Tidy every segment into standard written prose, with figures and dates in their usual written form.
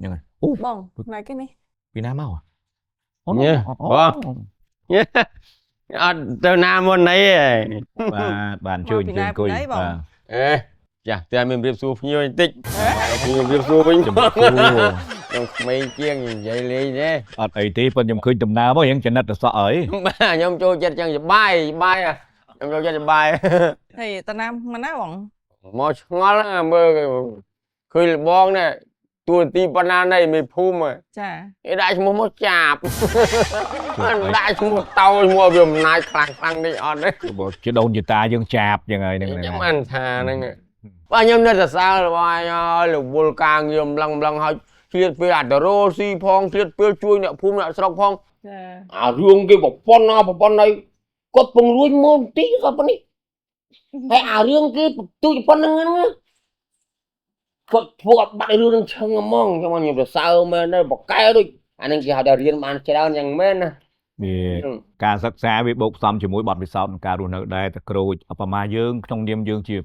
ហ្នឹងហើយអូ បងណែគេនេះ ពីណាមកអូ ញ៉េបង អត់ទៅណាមុនអីទេ បាទបាទអញ្ជើញអញ្ជើញអង្គុយបាទ អេចាស់តែមានរៀបសួរភ្ញៀវបន្តិចភ្ញៀវរៀបសួរវិញ ជំរាបសួរ ខ្ញុំក្មេងជាងនិយាយលេងទេ អត់អីទេប៉ុន្តែខ្ញុំឃើញដំណើរមករៀងចំណិតទៅសក់អី បាទខ្ញុំចូលចិត្តចឹងសបាយសបាយខ្ញុំចូលចិត្តសបាយ ហើយតាណាមកណាបង មកឆ្ងល់ហ្នឹងមើលឃើញលបងនេះទួនាទីប៉ុណ្ណានៃមេភូមិ ចា គេដាក់ឈ្មោះមកចាប់ដាក់ឈ្មោះតោឈ្មោះវាអំណាចខ្លាំងខ្លាំងនេះអត់ទេ បើជាដូនជាតាយើងចាប់ចឹងហើយហ្នឹង ខ្ញុំអានថាហ្នឹងបាទខ្ញុំនៅសរសើររបស់អញហើយរវល់ការងារម្លឹងម្លឹងហើយឆ្លៀតពេលអត្តរោស៊ីផងឆ្លៀតពេលជួយអ្នកភូមិអ្នកស្រុកផង ចា អារឿងគេប្រពន្ធណាប្រពន្ធអីគាត់ពង្រួញមកបន្តិចគាត់ប៉ុណ្នេះហើយអារឿងគេទូចប៉ុណ្្នឹងហ្នឹងគាត់ធ្វើអត់បាត់រឿងនឹងឈឹងហ្មងខ្ញុំខ្ញុំសរសើរមែនដែរបកកែដូចអានឹងគេហៅថារៀនបានច្រើនយ៉ាងមែនណា វាការសិក្សាវាបូកផ្សំជាមួយបទពិសោធន៍ក្នុងការរស់នៅដែរតែក្រូចអបមាយើងក្នុងនាមយើងជា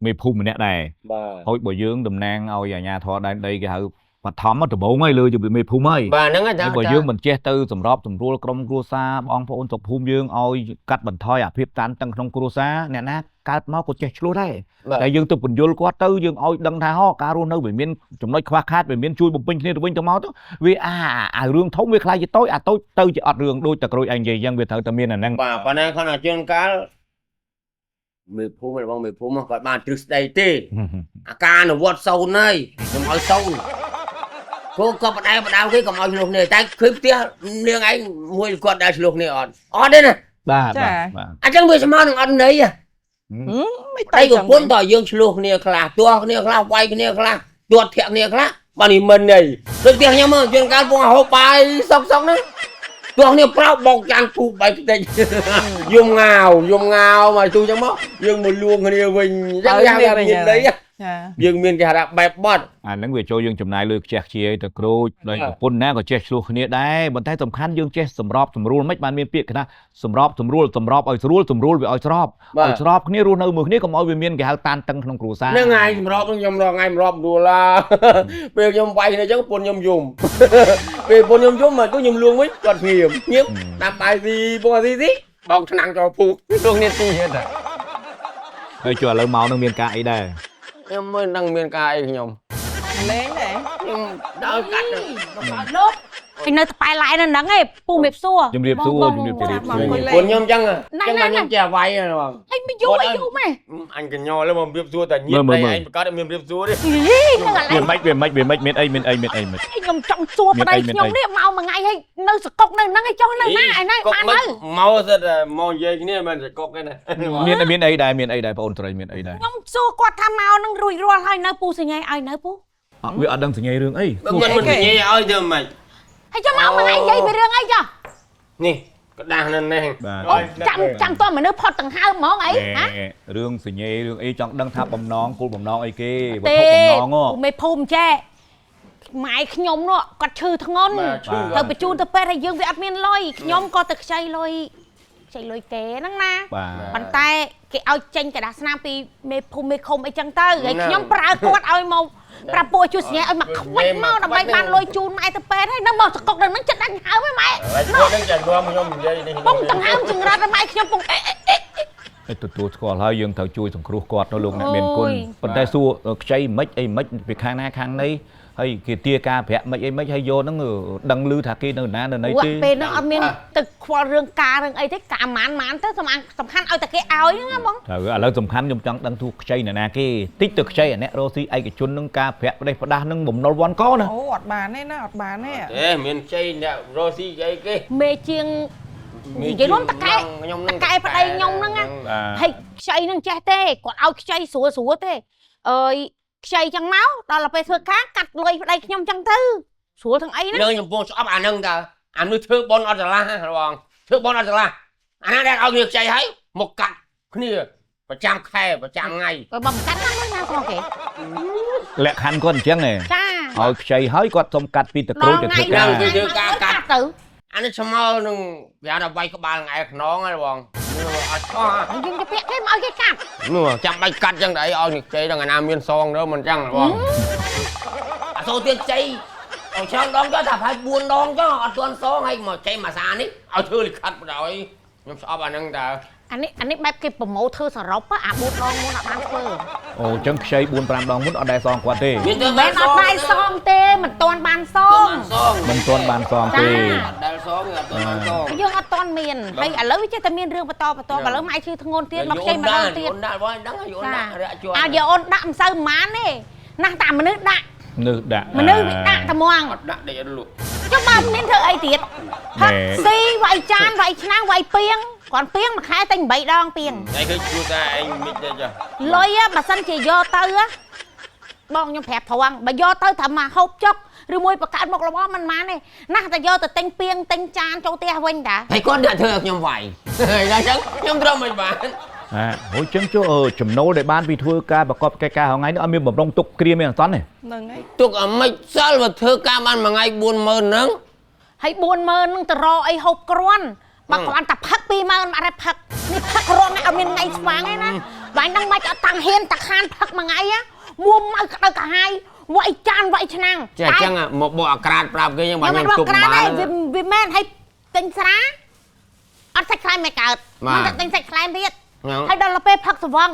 មេភូមិម្នាក់ដែរ បាទ ហើយបើយើងតំណាងឲ្យអាជ្ញាធរដែនដីគេហៅបឋមដំបូងហើយលើជាមេភូមិហើយ បាទហ្នឹងហើយ ហើយបើយើងមិនចេះទៅសម្របសម្រួលក្រុមគ្រួសារបងប្អូនស្រុកភូមិយើងឲ្យកាត់បន្ថយអាភាពតានតឹងក្នុងគ្រួសារអ្នកណាកើតមកក៏ចេះឆ្លោះដែរតែយើងទៅពន្យល់គាត់ទៅយើងឲ្យដឹងថាហោការរស់នៅវាមានចំណុចខ្វះខាតវាមានជួយបំពេញគ្នាទៅវិញទៅមកទៅវាអាអារឿងធំវាខ្លាយជាតូចអាតូចទៅជាអត់រឿងដូចតែក្រួយឯងនិយាយអញ្ចឹងវាត្រូវតែមានអាហ្នឹង បាទប៉ុន្តែគាត់ថាជួនកាលមេភូមិរបស់មេភូមិគាត់បានទ្រឹស្ដីទេអាការអនុវត្តសូន្យហើយខ្ញុំឲ្យសូន្យគោក៏បដៅបដៅគេកុំឲ្យឆ្លោះគ្នាតែឃើញផ្ទះនាងឯងមួយគាត់ដែរឆ្លោះគ្នាអត់អត់ទេណា បាទបាទបាទ អញ្ចឹងវាស្មើនឹងអត់ន័យ មិន តែប្រពន្ធតើយើងឆ្លោះគ្នាខ្លះទាស់គ្នាខ្លះវាយគ្នាខ្លះទាត់ធាក់គ្នាខ្លះបាទនេះមិនន័យដូចផ្ទះខ្ញុំជួនកាលពងហូបបាយសុកសុកហ្នឹងទាស់គ្នាប្រោបបោកចានពូបែកផ្ទិចយំងាវយំងាវមកទូចឹងមកយើងមកលួងគ្នាវិញអញ្ចឹងយ៉ាងមានន័យ ចា យើងមានគេហៅថាបែបបត់ អាហ្នឹងវាចូលយើងចំណាយលុយខ្ជះខ្ជាយទៅក្រូចដោយប្រពន្ធណាក៏ចេះឆ្លោះគ្នាដែរប៉ុន្តែសំខាន់យើងចេះសម្របសម្រួលមិនបានមានពាក្យថាសម្របសម្រួលសម្របឲ្យស្រួលសម្រួលវាឲ្យស្រប បាទ ឲ្យស្របគ្នារស់នៅមួយគ្នាកុំឲ្យវាមានគេហៅតានតឹងក្នុងគ្រួសារ ហ្នឹងហើយសម្របនឹងខ្ញុំរងថ្ងៃសម្របរួលឡាពេលខ្ញុំវាយគ្នាអញ្ចឹងពុនខ្ញុំយំពេលពុនខ្ញុំយំមកទូខ្ញុំលួងវិញគាត់ងៀមងៀមតាមបាយស៊ីពងស៊ីស៊ីបោកឆ្នាំងចូលពុះលួងគ្នាទីទៀត ហើយជួយឥឡូវមកនឹងមានការអីដែរ ខ្ញុំមិនដឹងមានការអីខ្ញុំ លេងដែរ ខ្ញុំដើរកាត់ លោកឯនៅតប៉ែឡែនៅហ្នឹងឯងពូមេបសួរ ជំរាបសួរជំរាបជំរាបសួរ ពុនខ្ញុំអញ្ចឹងអញ្ចឹងបាទខ្ញុំចេះវាយហ្នឹងបង ហើយមិនយូរអីយូរម៉េះ អញកញ្ញលើមករៀបសួរតែញៀតតែឯងប្រកាសមានរៀបសួរទេ យីហ្នឹងឥឡូ វា វ មិនវាមិនវាមិនមានអីមានអីមានអីមិន ខ្ញុំចង់សួរប្តីខ្ញុំនេះមកមួយថ្ងៃហើយនៅសកុកនៅហ្នឹងឯងចង់នៅណាឯណាបាននៅ មកសិតមកនិយាយគ្នាមិនសកុកទេណា មានមានអីដែរមានអីដែរបងអូនត្រីមានអីដែរ ខ្ញុំសួរគាត់ថាមកហ្នឹងរួចរាល់ហើយនៅពូសញ្ញាឲ្យនៅពូ អត់វាអត់ដឹងសញ្ញារឿងអី បើមិនមិននិយាយឲ្យទៅមិន ហើយចាំមកមួយថ្ងៃនិយាយពីរឿងអីចុះ នេះក្តាស់នៅនេះ បាទ ចាំចាំតមនុស្សផុតដង្ហើមហ្មងអីហ៎ រឿងសញ្ញារឿងអីចង់ដឹងថាបំណងគោលបំណងអីគេវត្ថ ទេ ុបំណង ពូមេភូមិចេះម៉ែខ្ញុំនោះគាត់ឈឺធ្ងន់ បាទឈឺ ត្រូវបញ្ជូនទៅពេទ្យហើយយើងវាអត់មានលុយខ្ញុំក៏ទៅខ្ចីលុយខ្ចីលុយគេហ្នឹងណា បាទ ប៉ុន្តែគេឲ្យចេញกระดาษស្នាមពីមេភូមិមេឃុំអីចឹងទៅហើយខ្ញុំប្រើគាត់ឲ្យមកប្រាប់ពួកឲ្យជួយសញ្ញាឲ្យមកខ្វាច់មកដើម្បីបានលុយជូនម៉ែទៅពេទ្យហើយនៅមកសកុកដល់ហ្នឹងចិត្តដាច់ហើមហើយម៉ែ ហើយគាត់នឹងចាំនាំខ្ញុំនិយាយនេះ ពងដង្ហើមចង្រិតម៉ែខ្ញុំពងអេអេ ឯទទួលស្គាល់ហើយយើងត្រូវជួយសង្គ្រោះគាត់នៅលោកអ្នកមានគុណ អូយ ប៉ុន្តែសួរខ្ចីមិនអីមិនពីខាងណាខាងណីហើយគេទាការប្រាក់មិនអីមិនហើយយកហ្នឹងដឹងឮថាគេនៅណានៅណីទេ ពេលហ្នឹងអត់មានទៅខ្វល់រឿងការរឿងអីទេការម៉ានម៉ានទៅសំខាន់ឲ្យតែគេឲ្យហ្នឹងណាបង ត្រូវឥឡូវសំខាន់ខ្ញុំចង់ដឹងទូខ្ចីអ្នកណាគេតិចទៅខ្ចីអាអ្នករស់ស៊ីឯកជននឹងការប្រាក់ផ្ដេសផ្ដាស់នឹងបំណុលវ៉ាន់កណា អូអត់បានទេណាអត់បានទេ ទេមានជ័យអ្នករស់ស៊ីអីគេ មេជាងនិយាយរួមតកែ ខ្ញុំ តកែប្តីខ្ញុំហ្នឹងណាហើយខ្ចីហ្នឹងចេះទេគាត់ឲ្យខ្ចីស្រួលស្រួលទេអើយខ្ចីចឹងមកដល់ពេលធ្វើការកាត់លុយប្តីខ្ញុំចឹងទៅស្រួលទាំងអីហ្នឹង នឹងខ្ញុំពងស្អប់អាហ្នឹងតើអានោះធ្វើបនអត់ចន្លោះបងធ្វើបនអត់ចន្លោះអាណាដែលឲ្យគ្នាខ្ចីហើយមកកាត់គ្នាប្រចាំខែប្រចាំថ្ងៃ បើមិនកាត់ណាលុយណាស្មោះគេ លក្ខខណ្ឌគាត់អញ្ចឹងឯង ចា ឲ្យខ្ចីហើយគាត់សុំកាត់ពីតក្រូចទៅធ្វើការ កាត់ទៅ អានេះស្មើនឹងវាថាវាយក្បាលថ្ងៃខ្នងហើយបងអត់អស់ ហើយយើងទៅពាក់គេមកឲ្យគេកាត់ នោះចាំបាច់កាត់ចឹងតែអីឲ្យខ្ចីដល់ថ្ងៃណាមានសងទៅមិនចឹងបងអាសូទៀតខ្ចី អោច្រើនដងចុះថាប្រហែល4ដងចុះអត់ទាន់សងហើយមកចេញមួយសានេះឲ្យធ្វើលិខិតបណ្ដោយខ្ញុំស្អប់អាហ្នឹងតើ អានេះបែបគេប្រម៉ូធ្វើសរុបអា4ដងមុនអត់បានធ្វើ អូអញ្ចឹងខ្ចី4 5ដងមុនអត់ដែលសងគាត់ទេ មិនមែនអត់ដែលសងទេមិនទាន់បានសង មិនទាន់បានសងទេ អត់ដែលសងអត់ទាន់បានសង យើងអត់ទាន់មានហើយឥឡូវវាចេះតែមានរឿងបន្តបន្តឥឡូវម៉ែឈឺធ្ងន់ទៀតមកខ្ចីម្ដងទៀត អូនដាក់បងដឹងហើយអូនដាក់រាក់ជាប់ អាយកអូនដាក់មិនសូវប៉ុន្មានទេណាស់តែមនុស្សដាក់មនុស្សវាដាក់តែហ្មង អត់ដាក់ដេកអត់លក់ ចុះបើមានធ្វើអីទៀតផឹកស៊ីវាយចានវាយឆ្នាំងវាយពីងគាត់ពីងមួយខែតែ8ដងពីង តែគឺគ្រួសារឯងមិនទេចា លុយបើសិនជាយកទៅបងខ្ញុំប្រាប់ត្រង់បើយកទៅត្រូវមកហូបចុកឬមួយបង្កើតមុខរបរមិនបានទេណាស់តែយកទៅទិញពីងទិញចានចូលផ្ទះវិញតា ហើយគាត់អ្នកធ្វើឲ្យខ្ញុំវាយហើយដល់ចឹងខ្ញុំត្រូវមិនបាន អូចឹងចុះចំណូលដែលបានពីធ្វើការប្រកបកិច្ចការថ្ងៃនេះអត់មានបំរុងទុកគ្រាមានអសន្នទេ ហ្នឹងហើយ ទុកអាម៉េចសល់បើធ្វើការបានមួយថ្ងៃ40000ហ្នឹង ហើយ40000ហ្នឹងទៅរកអីហូបគ្រាន់បើគ្រាន់តែផឹក20000អត់ដែរផឹកនេះផឹករាល់ថ្ងៃអត់មានថ្ងៃស្វាងទេណាបាយហ្នឹងមិនអត់តាំងហ៊ានតាខានផឹកមួយថ្ងៃមួម៉ៅក្តៅកាហាយវាយចានវាយឆ្នាំង ចេះអញ្ចឹងមកបកអាក្រាតប្រាប់គេចឹងបើខ្ញុំទុក បានវាមែនហើយទិញស្រាអត់សាច់ខ្លែមមិនកើតមិនតែទិញសាច់ខ្លែមទៀតហើយដល់ពេលផឹកស្វឹង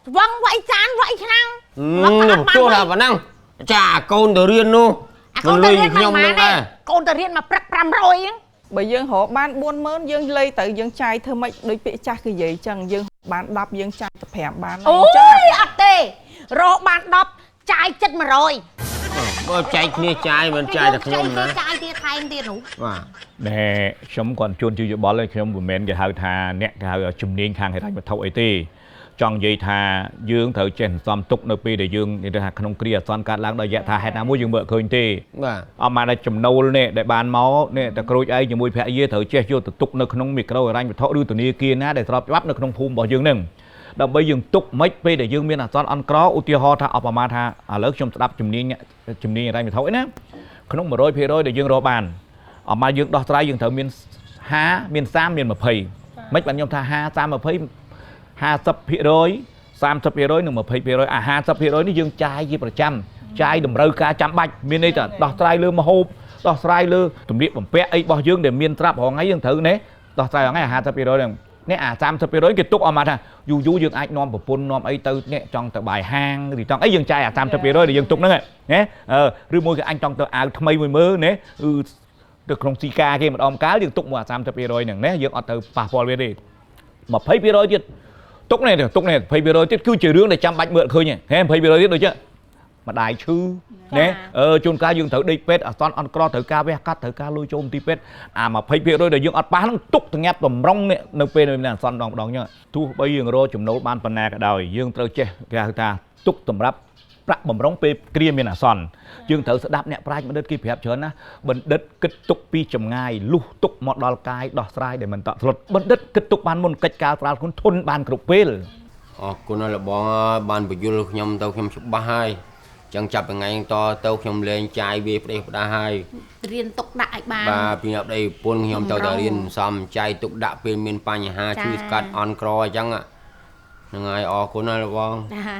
ស្វឹងវាយចានវាយឆ្នាំង ខ្ញុំទោះថាប៉ុណ្ណឹងចាកូនទៅរៀននោះ កូនទៅរៀនខ្ញុំនឹងដែរកូនទៅរៀនមកព្រឹក500ហ្នឹង បើយើងរកបាន40000យើងលៃទៅយើងចាយធ្វើម៉េចដូចពាក្យចាស់គេនិយាយចឹងយើងបាន10យើងចាយទៅ5បាន អូយអត់ទេរកបាន10ចាយចិត្ត100 បើចែកគ្នាចាយមិនចាយតែខ្ញុំណា ចាយទៀតថែមទៀតនោះ បាទ ណែខ្ញុំគាត់ជួនជាយោបល់ឯងខ្ញុំមិនមែនគេហៅថាអ្នកគេហៅជំនាញខាងហិរញ្ញវត្ថុអីទេចង់និយាយថាយើងត្រូវចេះសន្សំទុកនៅពេលដែលយើងនិយាយថាក្នុងគ្រាអាសន្នកើតឡើងដោយយថាហេតុណាមួយយើងមើលឃើញទេ បាទ អត់បានតែចំណូលនេះដែលបានមកនេះតែក្រូចឯងជាមួយភរិយាត្រូវចេះយកទៅទុកនៅក្នុងមីក្រូហិរញ្ញវត្ថុឬធនាគារណាដែលស្របច្បាប់នៅក្នុងភូមិរបស់យើងនឹងដើម្បីយើងទុកមិនពេលដែលយើងមានអាសន្នអន់ក្រឧទាហរណ៍ថាអបមាថាឥឡូវខ្ញុំស្ដាប់ជំនាញហិរញ្ញវត្ថុឯណាក្នុង100%ដែលយើងរកបានអមយើងដោះស្រាយយើងត្រូវមាន50មាន30មាន20មិនបានខ្ញុំថា50 30 20 50% 30% និង20%អា50%នេះយើងចាយជាប្រចាំចាយតម្រូវការចាំបាច់មានន័យថាដោះស្រាយលើម្ហូបដោះស្រាយលើទំនៀកបំពាក់អីរបស់យើងដែលមានត្រាប់រាល់ថ្ងៃយើងត្រូវនេះដោះស្រាយរាល់ថ្ងៃអា50%ហ្នឹងនេះអា30%គេទុកអមថាយូរយូរយើងអាចនាំប្រពន្ធនាំអីទៅនេះចង់ទៅបាយហាងឬចង់អីយើងចាយអា30%ដែលយើងទុកហ្នឹងណាឬមួយគេអញចង់ទៅអាវថ្មីមួយមើលណាគឺទៅក្នុងស៊ីកាគេម្ដងកាលយើងទុកមួយអា30%ហ្នឹងណាយើងអត់ទៅប៉ះពាល់វាទេ20%ទៀតទុកនេះទុកនេះ20%ទៀតគឺជារឿងដែលចាំបាច់មើលឃើញហេ20%ទៀតដូចជាម្ដាយឈឺណាជួនកាលយើងត្រូវដេកពេទ្យអាសន្នអន់ក្រត្រូវការវះកាត់ត្រូវការលុយចូលមន្ទីរពេទ្យអា20%ដែលយើងអត់ប៉ះហ្នឹងទុកទាំងញាប់តម្រង់នេះនៅពេលមានអាសន្នម្ដងម្ដងហ្នឹងទោះបីយើងរកចំណូលបានប៉ុណ្ណាក៏ដោយយើងត្រូវចេះគេហៅថាទុកសម្រាប់ប្រាក់បំរុងពេលគ្រាមានអាសន្នយើងត្រូវស្ដាប់អ្នកប្រាជ្ញបណ្ឌិតគេប្រាប់ច្រើនណាបណ្ឌិតគិតទុកពីចម្ងាយលុះទុកមកដល់កាយដោះស្រាយដែលមិនតក់ស្លុតបណ្ឌិតគិតទុកបានមុនកិច្ចការត្រាល់ខ្លួនធន់បានគ្រប់ពេល អរគុណហើយបងបានបញ្យល់ខ្ញុំទៅខ្ញុំច្បាស់ហើយចឹងចាប់ថ្ងៃតទៅខ្ញុំលេងចាយវាផ្ដេសផ្ដាស់ហើយ រៀនទុកដាក់ឲ្យបាន បាទពីអ្នកប្តីប្រពន្ធខ្ញុំទៅតែរៀនសំចៃទុកដាក់ពេលមានបញ្ហាជួយស្កាត់អន់ក្រអញ្ចឹងហ្នឹងហើយអរគុណហើយបង ចា